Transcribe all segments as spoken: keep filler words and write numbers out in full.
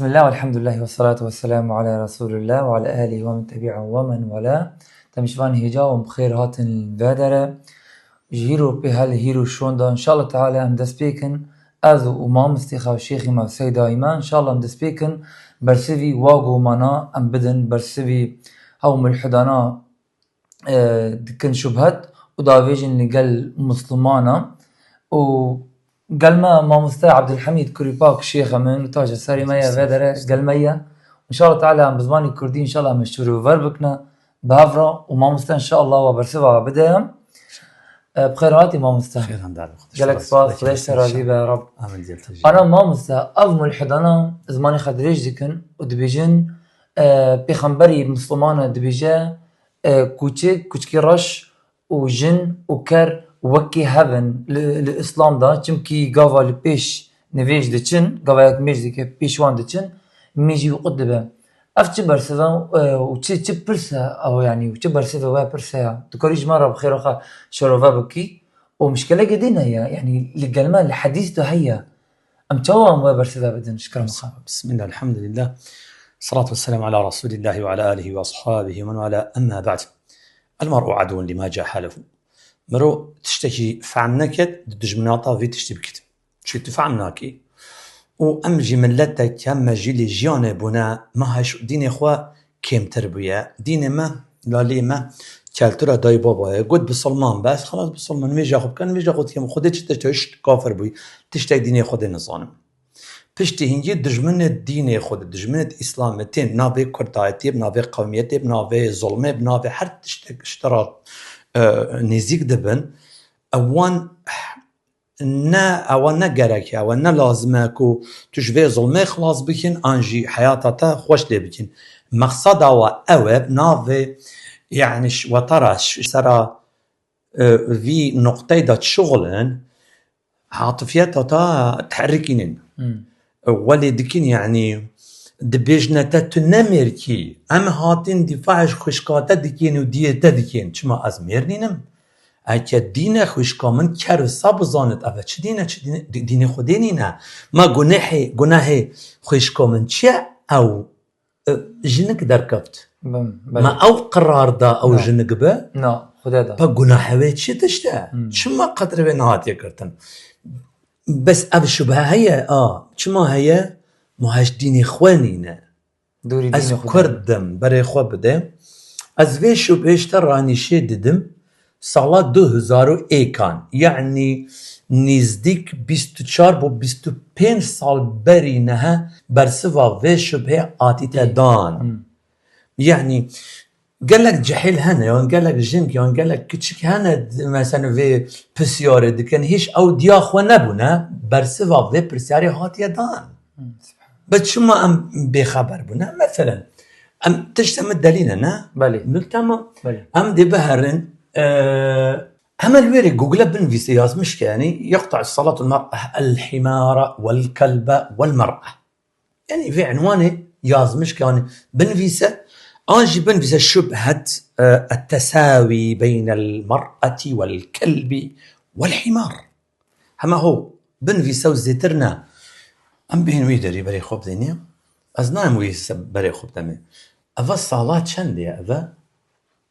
Bismillah, velhamdülillah, ve salatu ve selamu ala Resulillah ve ala alihi ve men tebi'ahu ve men wala. Temşivan hêca û bi xêr hatin vê dere. Ji hîro pê hel hîro şonda, inşallah Teala em dest pê kin. Ez û mamostê xwe, şêxê me, Seyda Îman, inşallah em dest pê kin. Bersivî wa gomana em bidin, bersivî hew mulhidana e, dikin şubhet û davêjin li gel Muslimana û gel me mamoste Abdulhamîd Kurîpak şêxe min û taje serê me ye, vê dere gel me ye. Înşallah Teala em bi zimanê Kurdî înşallah em şûr û ver bikine bi hev re û mamoste înşallah we bersiva bide. E, bi xêr hatî mamoste. Xêran dar. Gelek spas, Xwedê ji te razî be, Rab. Amin, diye te jî. Ana mamoste, ev mulhidana zimanê xwe dirêj dikin û dibêjin, e, pêxemberî Muslimana dibêje, e, kûçik, kûçikî reş û jin û ker wekî hev in li, li Îslam de, çimkî gava li pêş nivêj diçin, gava yek mêj dike pêş wan diçin, mêjî wî qut dibe. Ev çi bersiv e, e, û çi, çi pirs e ew, yanî, û çi bersivê wê pirs e ya? Tu karî ji me re bi xêra xwe şerove bikî û mişkeleke din heye, yanî, li gel me li hedîs de heye. Em çawa em wê bersive bidin ji kerema xwe? Bismillah, elhamdülillah. Salatu ve selamu ala Resulillah ve ala alihi ve ashabihi ve men wala, emma ba'd. El mer'u aduvun lima cahalehu. Miro tiştekî fehm neket, di dijminata vî tiştî bikit. Çi tu fehm nakî. Û em jî miletekî, em me jî lê jiyanê bûne, me heş dînê xwe kêmtir bûye. Dînê me, lalê me, keltura dayî baba ye. Got bisilman be, ez xelas bisilman, nivêja xwe bikin, nivêja xwe dikim, Xwedê çi tişt, tişt kafir bûyî. Tiştek dînê Xwedê nizanim. Piştî hingî dijminê dînê xwe de, dijminê Îslamê tê navê Kurdayetê, bi navê qewmiyetê, bi navê zulmê, bi navê her tiştek ji te re, e, nêzîk dibin. Ewan ne, ewan ne gerek e, ewan ne lazim e ku tu ji vê zulmê xilas bikin, an jî heyata te xweş lê bikin. Mexseda we ew e, bi navê, yani, ş-, weta re, ş-, sera, e, vî noqteyê de şixulin, hatifiyeta te tehrikînin. Hmm. Welê dikin, yani, dibêjne te tu ne mêrkî, em hatin dîfa ji xwişka te dikin û diyê te dikin. Çima ez mêr nînim? Eke dîne xwişka min ker wisa bizanit, eve çi dîne, çi dîne, dî-, dînê Xwedê nîne. Ma gunehê, gunehê xwişka min çi ye? Ew, e, jinik derkeft. Bim, belê. Ma ew qerar da ew Na. jinik be? Na, Xwedê da. Pa gunahe wê çi tişt e? Hmm. Çima qedrê wê nehatiye girtin? Bes ev şubhe heye, a, çima heye? Ma heş dînê xwe nîne. Dûrî Ez dînê xwe Kurd de. im, berê xwe bide. Ez vê şubhê ji te ranîşê didim. Sala du hezar û êkan, yanî nîzdîk bîst û çar bo bîst û pênc sal berî nehe bersiva vê şubhê hatîte Ê. dan. Hmm. Yanî gelek cehîl hene, yan gelek jink, yan gelek kiçik hene, mesela vê pisyarê dikin, hîç ew diya xwe nebûne, bersiva vê pisyarê hatiye dan. Hmm, subhan. Be çima em bêxeber bûne? Meselen, em tiştê min delîl e, ne? Belê. Bil tamam. Belê. Em dê biherin, e, heme li wêrê Google binivîse yazmiş ke, yani, "Yeqta salatul mer'e el himara vel kelbe vel mer'e." Yani, vê enwanê yazmiş ke, yani, binivîse, an jî binivîse şubhet, e, et-tesawî beynel mer'eti vel kelbi vel himar. Hema ho, binivîse û zêtir ne. Em bihên wî derî berê xwe bidênê. Ez nayêm wî se-, berê xwe bidemê. Eva sala çend e eve?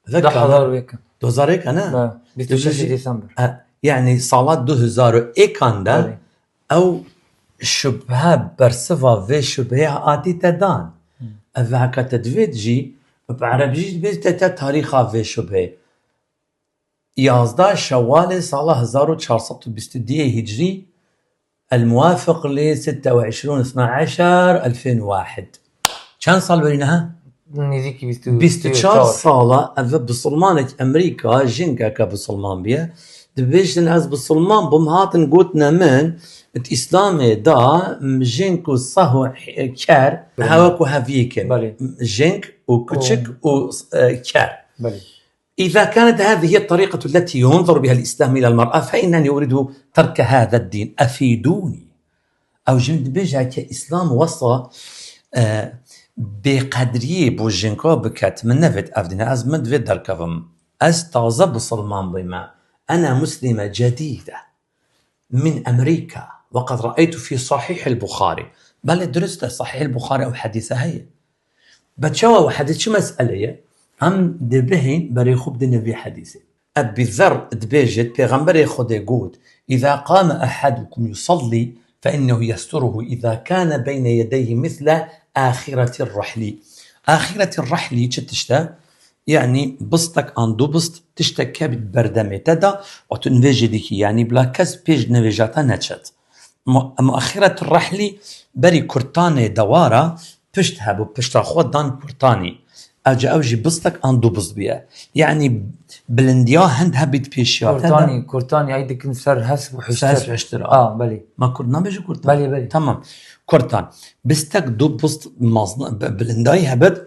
Eve Deh hezar û yek. Du hezar êk ne? Be, bîst û şeş Dibêjî, Desember. E, yani sala du hezar û êkan de Belê. ew şubhe bersiva vê şubheyê hatî te dan. Hmm. Ev heka te divêt jî, bi erebî jî divêt te, te tarîxa vê şubheyê. Yazdeh Şewalê sala hezar û çar sed û bîst û duyê Hicrî, el muwafiq li sitte ve işrûn isna eşer elfên wahid. Çend sal berî niha? Nêzîkî bîst û, bîst û çar bîst û çar sala ev bisilmanek Emerîka, jinkeke bisilman biye. Dibêjin ez bisilman bûm, hatin gotine min, di Îslamê da jink û seh û ker, Belê. hewe ku heviyê kin. Belê. Jink û kiçik Û û, e, ker. Belê. إذا كانت هذه هي الطريقة التي ينظر بها الإسلام إلى المرأة، فإنني أريد ترك هذا الدين، أفيدوني. Ew jin dibêje ke Îslam wesa, e, bêqedriyê bo jinka biket, min nevêt ev dîne, ez min divê derkevim. Ez taze bisilman bûme. أنا مسلمة جديدة. من أمريكا، وقد رأيت في صحيح البخاري، Belê, durust e, Sahih Buxarî ew hedîse heye. Be çawa ew hedîs, çi mesele ye? Em dê bihên berê xwe bidine vî hedîsê. Ebî Zer dibêjit, Pêxemberê Xwedê got, "Îza qame ehedukum yusallî, fe innehu yesturuhu, îza kane beyne yedeyhi misle axiretî rahlî." Axiretî rahlî çi tişt e? Yanî bistek an du bist tiştek hebît berdemê te de, û tu nivêjê dikî, yanî bila kes pêş nivêja te neçet. Mu-, muaxiret rehlî berî kurtanê dewara pişt hebû, pişta xwe dan kurtanî. Eca ew jî bistek an du bist bûye. Yanî bilindiya hind hebît pêşiya te de. Kurtanî, kurtanî ay dikin ser hesb û hiştir. Ser hesb û hiştir, a. A, belê. Ma kurd nabêje kurtan? Belê, belê. Tamam. Kurtan. Bistek du bist mazn-, bi-, bilindayî hebit,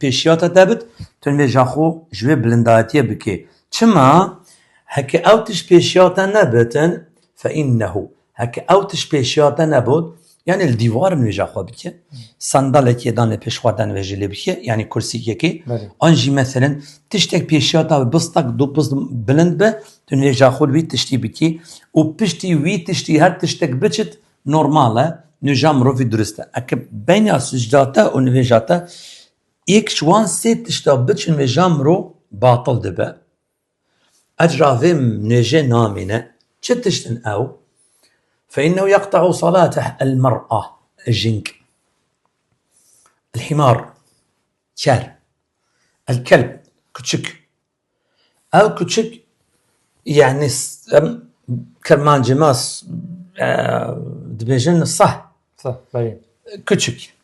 pêşiya te debit, tu nivêja xwe ji wê bilindayetiyê bikê. Çima? Heke ew tişt pêşiya te nebitin, fe innehu. Heke ew tişt pêşiya te nebût, yanî li dîwar nivêja xwe bike, sandalekê danê pêş xwe de nivêjê lê bike, yanî kursîkekê, Belê. An jî meselen tiştek pêşiya te bi bistek du bist bilind be, tu nivêja xwe li wî tiştî bikî û piştî wî tiştî her tiştek biçit, normal e, nivêja mirovî durist e. Eke beyna sicda te û nivêja te yek ji wan sê tişta biçin, nivêja mirov batil dibe. Ecra vê nêjê namîne. Çi tişt in ew? Fe innehu yeqta'u salateh el mer'a, jink. El himar, ker. El kelb, küçük. Ev küçük, yani s-, em, Kirmancî me s-, e, dibêjin sah. Sah, belê. Küçük.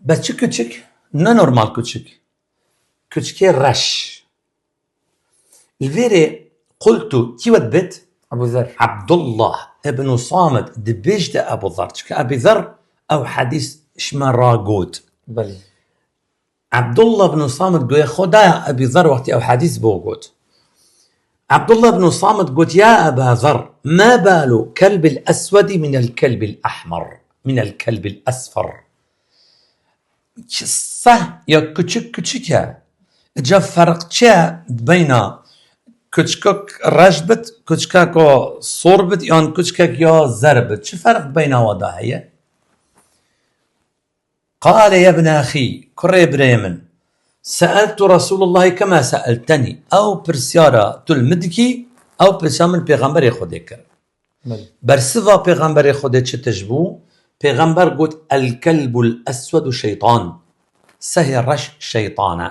Be çi küçük? Ne normal küçük. Küçükê reş. Li vêrê qultu kî we dibêt? Ebu Zer. Abdullah ibn Samit dibêjte Ebu Zer. Çunke Ebu Zer ew hedîs ji me ra got. Belê. Abdullah ibn Samit goye xwe daya Ebu Zer wextî ew hedîs bo got. Abdullah ibn Samit got, "Ya Eba Zer, ma balu kelbil eswedi minel kelbil ahmar, minel kelbil esfer." Seh ya küçük küçük e. Ca ferq çi ye beyna küçkek reş bit, küçkek o sor bit, yan küçkek ya zer bit? Çi ferq beyna wa da heye? Qale yebne axî, kurê birê min. Seeltu Resûlullahî kema seeltenî. Ew pirsyara tu li min dikî, ew pirsyara min Pêxemberê Xwedê kir. Belê. Bersiva Pêxemberê Xwedê çi tişt bû? Pêxember got, "El kelbul eswedu şeytan." Sehê reş şeytan e.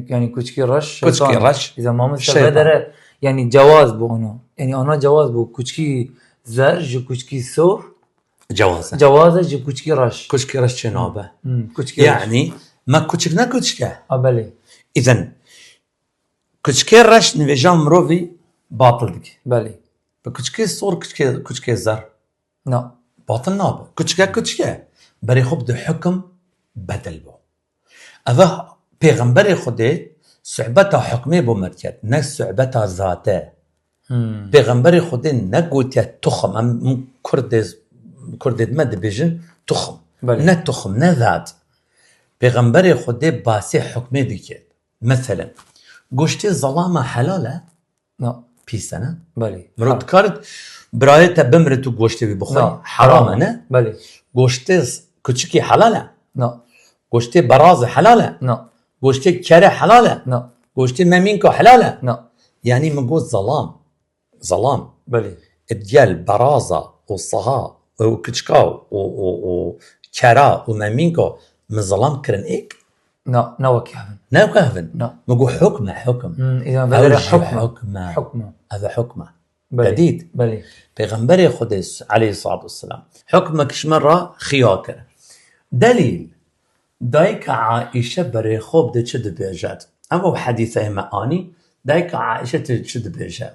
Yani kuçkî reş Kuçkî şeytan. Reş Îza mamoste şeytan. Vedere, yani cewaz bu ona. Yani ona cewaz bu. Kuçkî zer ji kuçkî sor. Cewaz e. Cewaz e ji kuçkî reş. Kuçkî reş çê nabe. Hmm, kuçkî reş. Yani me kuçik ne kuçik e. A, belê. Îzen kuçikê reş nivêja mirovî batil dike. Belê. Bi kuçikê sor, kuçikê, kuçikê zer. Na. Batil nabe. Kuçike kuçike. Berê xwe bi hukm bedel bo. Eve Pêxemberê Xwedê suhbeta hukmê bo me diket, ne suhbeta zate. Hmm. Pêxemberê Xwedê negotiye tuxim, em, em Kurdê, Kurdê me dibêjin tuxim. Belê. Ne tuxim, ne zat. Pêxemberê Xwedê basê hukmê diket. Meselen, goştê zelama helal e? Na. Pîs e, ne? Belê. Mirov dikarit birayê te bimire tu goştê wî bixwe? Na. Heram e, ne? Belê. Goştê s-, kuçikî helal e? Na. Goştê berazê helal e? Na. Goştê kere helal e? Na. Goştê memînka helal e? Na. Yanî min got zelam. Zelam. Belê. Id gel beraza û saha û kiçika û, û, û kera û memînka min zelam kirin êk? Na, ne wekî hevin. Ne wekî hevin. Na. Min got hukm e, hukm. Hmm, îza Ew vedere jî hukm e. Hukm e. Hukm e. Ev e hukm e. Belê. Te dît? Belê. Pêxemberê Xwedê s-, aleyhissalatu vesselam hukmek ji me re xiya kir. Delîl, dayika Aîşe berê xwe bide çi dibêje? Ev ew hedîseyê me anî, dayika Aîşe ti-, çi dibêje?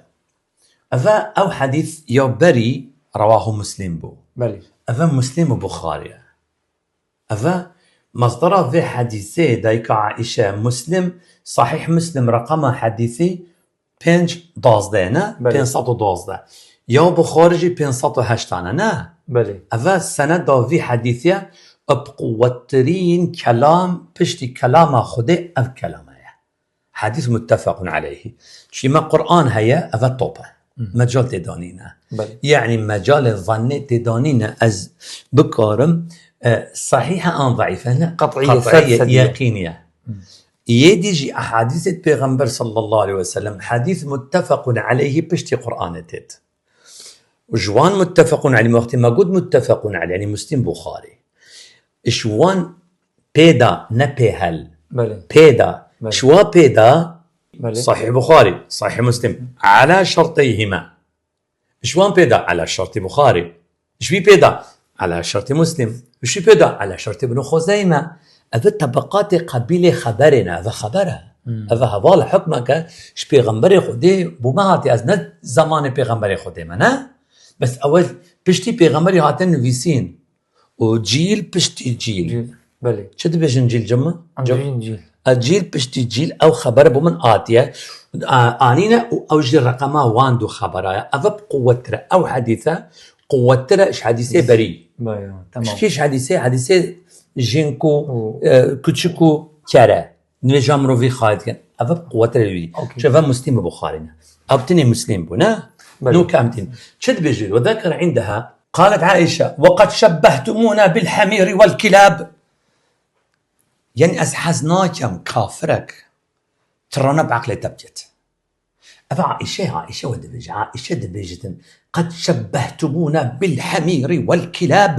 Eve ew hedîs ya berî rewahu Muslim bû. Belê. Eve Muslim û Buxarî ye. Eve mesdera vê hedîsê dayika Aîşe Muslim, Sahih Muslim reqema hedîsî pênc duwazdeh ne? Belê. Pênc sed û duwazdeh. Ya Buxarî jî pênc sed û heşt tane ne? Belê. Eve seneda vî hedîsê bi quwettirîn kelam piştî kelama Xwedê ev kelama ye. Hedîs muttefaqun aleyhî. Çî me Qur'an heye, eve top e. Mecal tê danîne. Belê. Yanî mecalê zannê tê danîne ez bikarim, e, sahîh e an zeîf e, ne? Qet'î ye, Qet'î ye, sed sed ye. Yeqîn ye. Yê dî jî ehadîsê Pêxember sallallahu aleyhi ve sellem, hedîs muttefequn aleyhî piştî Qur'anê têt. Û ji wan muttefequn aleyh, wextê me got muttefequn aleyh, yanî Muslim, Buxarî. Ji wan pê da, ne pê hel. Belê. Pê da. Belê. Ji wa pê da, Belê. Sahîh Buxarî, Sahîh Muslim. Ala şerteyhima. Ji wan pê da, ala şertî Buxarî. Ji wî pê da, ala şertî Muslim. Ji wî pê da, ala şertî Ibn Xuzeyme. Ev tebeqatê qebîlê xeberê ne, ev xeber e. Hmm. Ev heval hukmek e, ji Pêxemberê Xwedê bo me hatiye, ez ne zemanê Pêxemberê Xwedê me, ne? Bes ew piştî Pêxemberî hate nivîsîn. Û cîl piştî cîl. Cîl, belê. Çi dibêjin cîl, cima? Em dibêjin cîl. E, cîl piştî cîl ew xebere bo min hatiye. A, anîne û ew jî reqema wan du xebera ye. Ev bi quwettir e. Ew hedîse quwettir e ji hedîsê berî. Belê, tamam. Ji kî ji hedîsê, hedîsê jin ku, Û- e, kuçik û kere. Nivêja mirovî xayî dikin. Ev bi quwettir e wî. Okey. Çi ve Muslim û Buxarî ne. Ev tinê Muslim bû, ne? Belê. Nû ke em tîn. Çi dibêjin? Ve dekir indeha. Qalet Aîşe, "Ve qed şebbehtumûne bil hemîrî wel kilab." Yanî ez hez nakem kafirek tirane bi eqlê te biket. Ev Aîşe, Aîşe we dibêje, Aîşe dibêjitin, "Qed şebbehtumûne bil hemîrî wel kilab."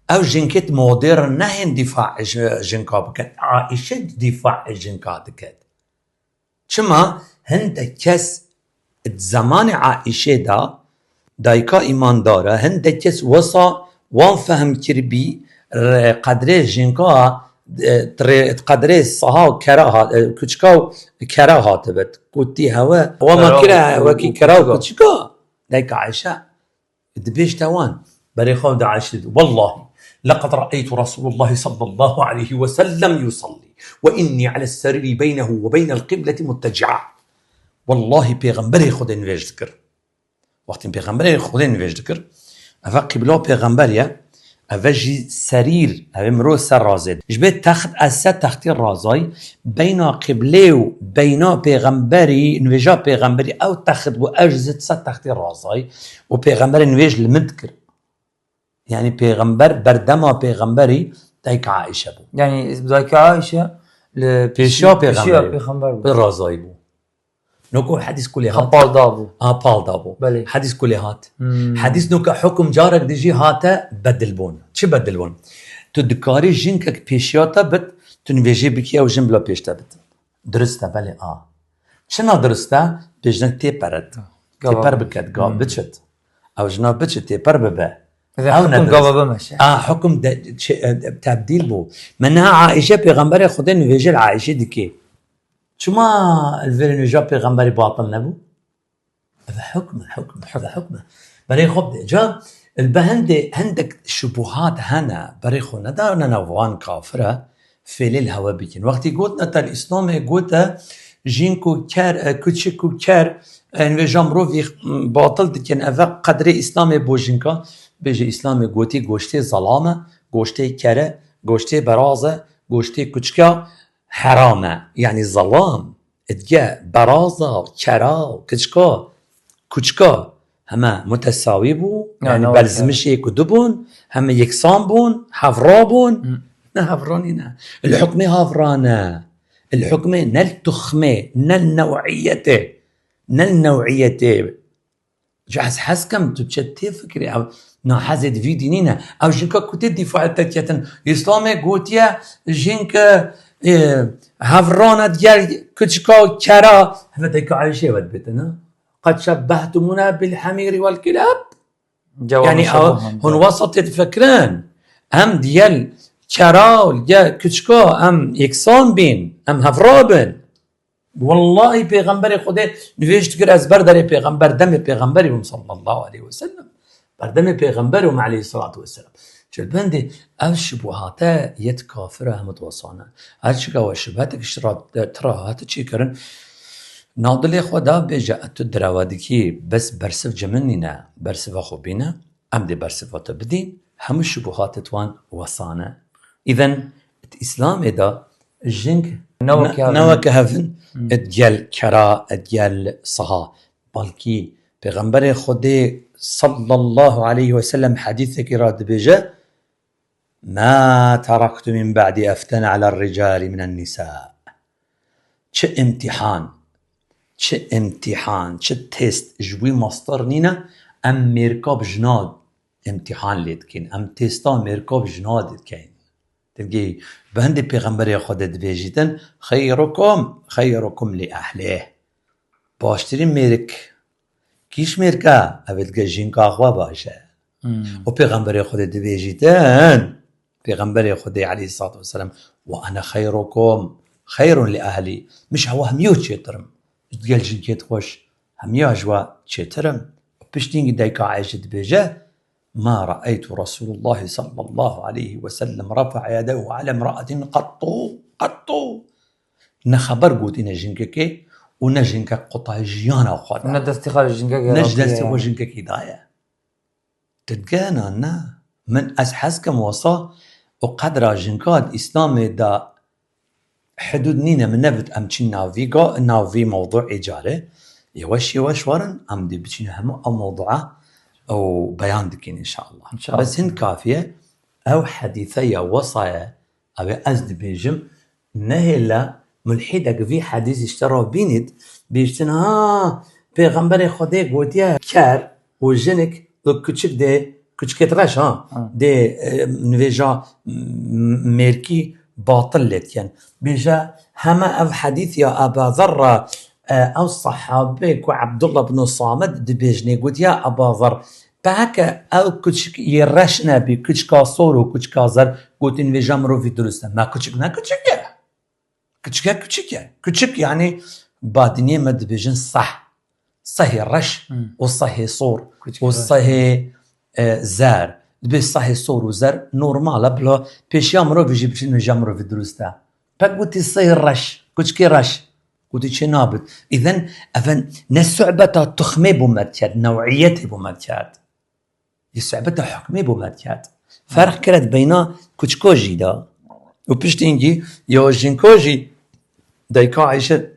Ew jinkêt modern nehên dîfa ji jinka bikin. Aîşe dîfa jinka diket. Çima hindek kes di zemanê Aîşê de dayika îmandar e, hindek kes wesa wan fehm kiribî, re-, qedrê jinka, e, re-, qedrê saha û kera ha-, e, kuçika û kera hatibit. Kutî hewe, wa Kera me kira û, wekî û kera û kuçika. Kuçika. Dayika Aîşe. Dibêjte wan, berê xwe de Aîşe dibêjt, "Wellahî, leqed re'eytu Resûlullahî sallallahu aleyhi ve sellem yusallî ve innî ales serîrî beynehu ve beynel qîbleti mutteci'a." Wellahî Pêxemberê Xwedê nivêj dikir. Wextên Pêxemberê Xwedê nivêj dikir, eve qîbla Pêxember ye, eve jî serîr, eve mirov ser razê. Ji bê text ez ser textî razayî, beyna qiblê û beyna pêxemberî, nivêja pêxemberî ew text bû, ez ji ser textî razayî û pêxemberê nivêj li min dikir. Yanî pêxember, berdema pêxemberî dayika Aîşe bû. Yanî dayika Aîşe li Pêşiya pêşiya pêxemberî. Pêxember bû. Bi razayî bû. Noko hedîs kulê hat. Pal da bû. Ha, pal da bû. Belê. Hedîs kulê hat. Hmm. Hedîs noka hukm carek dijî hate bedilbûn. Çi bedilbûn? Tu dikarî jinkek pêşiya te bit, tu nivêjê bikî ew jin bila pêş te bit. Dirist e, belê a. Çina dirist e? Bêjin tê peret. Gava. Tê per biket, gav Hmm. biçit. Ew jina biçit, tê per bibe. Ev Ew hukm ne gava dirist. Bimeşe. A, hukm de, çi, e, tebdîl bû. Me niha Aîşe pêxemberê Xwedê nivêjê li Aîşê dikê. Çima li vê nûja pêxemberî batil nebû? Ev hukm e, hukm e, ev hukm e. Berê xwe bide. Ca, li be hindê, hindek şubuhat hene, berê xwe neda, ne, ne, wan kafir e, fêlê li hewe bikin. Wextî got, ne, te li Îslamê gote, jin ku ker, e, kuçik ku ker, e, nivêja mirovî, m, batil dikin, eve qedrê Îslamê bo jinka, bêje Îslamê gotî goştê zelam e, goştê ker e, goştê beraz e, goştê kuçika heram e. Yanî zelam. Dige beraza, kera, kiçka, kuçka heme mutesawî bû, Ya, yanî ne belzimîşê ku du bûn, heme yeksan bûn, hevra bûn. Hı. Ne hevra nîne. Li hukmê havra ne. Li hukmê ne li tuxmê, ne li new'iyetê. Ne li new'iyetê. Ji ez hez kem tu çi tê fikirê ew nahezê di vî dînî ne. Ew jinka ku tê dîfaê te diketin. Îslamê gotiye jink, e, hevrana digel kuçika û kera. Heve dayika Ayşê ve dibêtin, ha? Qed şebbehtumûne bil hemîrî wel kilab. Cevabê Yanî şebahan ew, hûn de. Wesa tê difikirin. Em digel kera û digel kuçika em yeksan bîn, em hevra bin. Wellahî Pêxemberê Xwedê nivêj dikir, ez ber derê Pêxember, demê Pêxemberî bûm sallallahu aleyhi ve sellem. Ber demê Pêxember bûm aleyhissalatu vesselam. Çilbendê ev şubuhate yet kafir e, hemû diwesane. Her çika we şubhetek ji ra, tira hate çêkirin, nav dilê xwe da bêje, tu direwa dikî, bes bersiv ji min nîne, bersiva xwe bîne. Em dê bersiva te bidîn, hemû şubuhatê wan wesane. Îden di Îslamê de jing Ne weke ne, ne hevin. Weke hevin, Hmm. et gel kera, et gel saha. Balkî Pêxemberê Xwedê sallallahu aleyhi ve sellem hedîsekî ra dibêje, "Ma teraktu min ba'di eftene ala ricali minen nisa." Çi imtîhan, çi imtîhan, çi test ji wî mastir nîne, em mêrka bi jina imtîhan lê dikin. Em testa mêrka bi jina dikin. Tingî bi hindê pêxemberê Xwedê dibêjîtin, "Xeyrukum, xeyrukum li ehlih." Baştirîn mêrik kîş mêrka, ev ê dike jînka xwe baş e. Hmm. Û pêxemberê Xwedê dibêjîtin, pêxemberê Xwedê aleyhissalatu vesselam, "Ve ene xeyrukum, xeyrun li ehlî." Min ji hewa hemiyo çêtir im. Ji digel jinkê xweş hemiya ji we çêtir im. Û piştî hingî dayika Ayşe dibêje, "Ma ra'eytu Resulullah sallallahu aleyhi ve sellem rafa'a yedehu ala imra'atin qattu, qattu." Ne xeber gotîne jinkekê û ne jinkek qutayê jiyana xwe de. Ne destê xwe li jinkekê Ne ji destê xwe jinkekî daye. Ti digehena ne. Min ez hez kim wesa û qedra jinka di Îslamê de hidûd nîne, min nevit em çin nav vî ga-, nav vî mewduê carê. Yavaş yavaş warin, em dê biçîne hemû ew mewdua ew beyan dikin inşallah. İnşallah. Bes hin kafiye, ew hedîse ya wesa ye, ew ê ez dibêjim, nehêle mulhîdek vî hedîs ji te re bînît, bêjtin, ha, Pêxemberê Xwedê gotiye, ker û jinik û kuçik dê, kuçikêt reş ha, Ha. dê, e, nivêja m-, mêrkî batil lê dikin. Bêje, heme ev hedîs ya Eba Zerra, e, ew sahabe ku Abdullah bin Samit dibêjnê, gotiye Eba Zer, peheke ew kuçik yê reş nebî, kuçika sor û kuçika zer, gotin vêja mirovî dirust e. Me kuçik ne kuçik e. Kuçik e, kuçik e. Kuçik yani badiniyê me dibêjin seh. Sehê reş Hmm. û sehê sor Kuçik û reş. sehê, e, zer. Dibê sehê sor û zer normal e, bila pêşiya mirovî jî biçin vêja mirovî dirust e. Pek gotî sehê reş, kuçikê reş. Gotî çê nabit. Îden ev ne suhbeta tuxmê bo me diket, newiyetê bo me diket. Yê suhbeta hukmê bo me diket. Ferq kiret beyna kuçiko jî de. Û piştî hingî ya jinko jî dayika Ayşe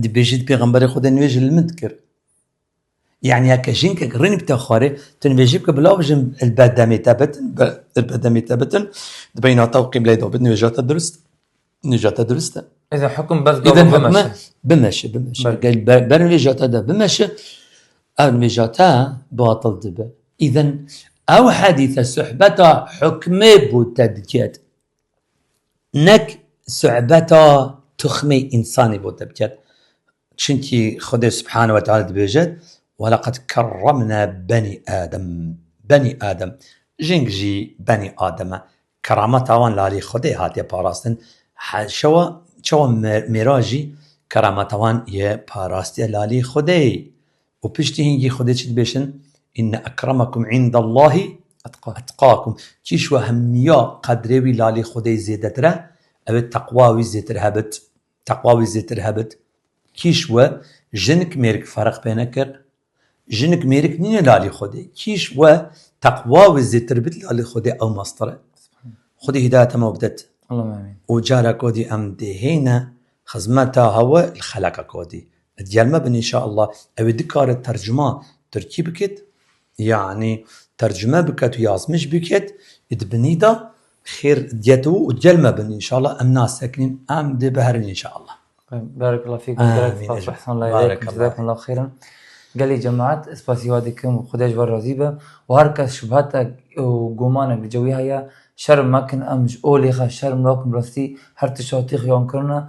dibêjît Pêxemberê Xwedê nivêj li min dikir. Yani heke jinkek rinî bite xwarê, tu nivêjî bike bila bijin li ber demê te bitin, be-, li ber demê te bitin, di beyna te û qîbleyê de bit, nivêja te dirust. Nivêja te dirust e. Îden hukm bes Îden gava hukme bimeşe. bimeşe, bimeşe. Belê. Gel ber, ber nivêja te de bimeşe, ev nivêja te batil dibe. Îden ew hedîse suhbeta hukmê bo te diket. Nek suhbeta tuxmê însanî bo te biket. Çimkî Xwedê Subhane ve Teala dibêje, "Ve leqed kerremne benî Adem." Benî Adem. Jink jî benî Adem e. Kerameta wan li alî Xwedê hatiye parastin. He, şewa, çawa me-, mêra jî kerameta wan yê parastiye li alî Xwedê. Û piştî hingî Xwedê çi dibêjin? "Inne ekremekum indallahî Etqakum. etqakum." Kîş we hemiya qedrê wî li alî Xwedê zêdetir e, ew ê teqwa wî zêtir hebit. Teqwa wî zêtir hebit. Kîş we jinik mêrik ferq pê nekir. Jinik mêrik nîne li alî Xwedê. Kîş we teqwa wî zêtir bit li alî Xwedê ew mastir e. Xwedê hîdayeta me bidet. Allahümme amîn. Û carek odî em dê hêne xizmeta hewe li xeleka kodî. Digel me bin inşallah. Ew ê dikare tercuma Tirkî bikit. Yani tercüme biket û yazmiş biket. Ê di binî de xêr diyetu û digel me bin inşallah. Em nasekinin, em dê biherin inşallah. Barakallah fîk, Amîn. Gerek spas ihsan la Barakallah. Jazakumullah xeyran. Gelî cemaat, spasî wa dikim û Xwedê ji we razî be. Û her kes şubhetek û gumanek li cewî heye, şerm mekin, em ji olê xwe şerm nakin, rastî her tişta tîx yan kirine.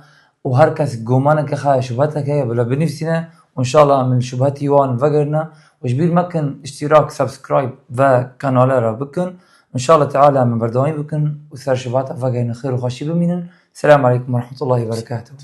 Û her kes gumaneke xwe heye, şubhetek heye, bila binivîsîne û inşallah em li şubhetî wan vegerine. Û ji bîr mekin, îştîrak, subscribe ve kanale re bikin. Înşallah Teala em berdewamî bikin û ser şubheta vegerine xêr û xweşî bimînin. Selamun Eleykum ve Rahmetullahi ve Berekatuhu.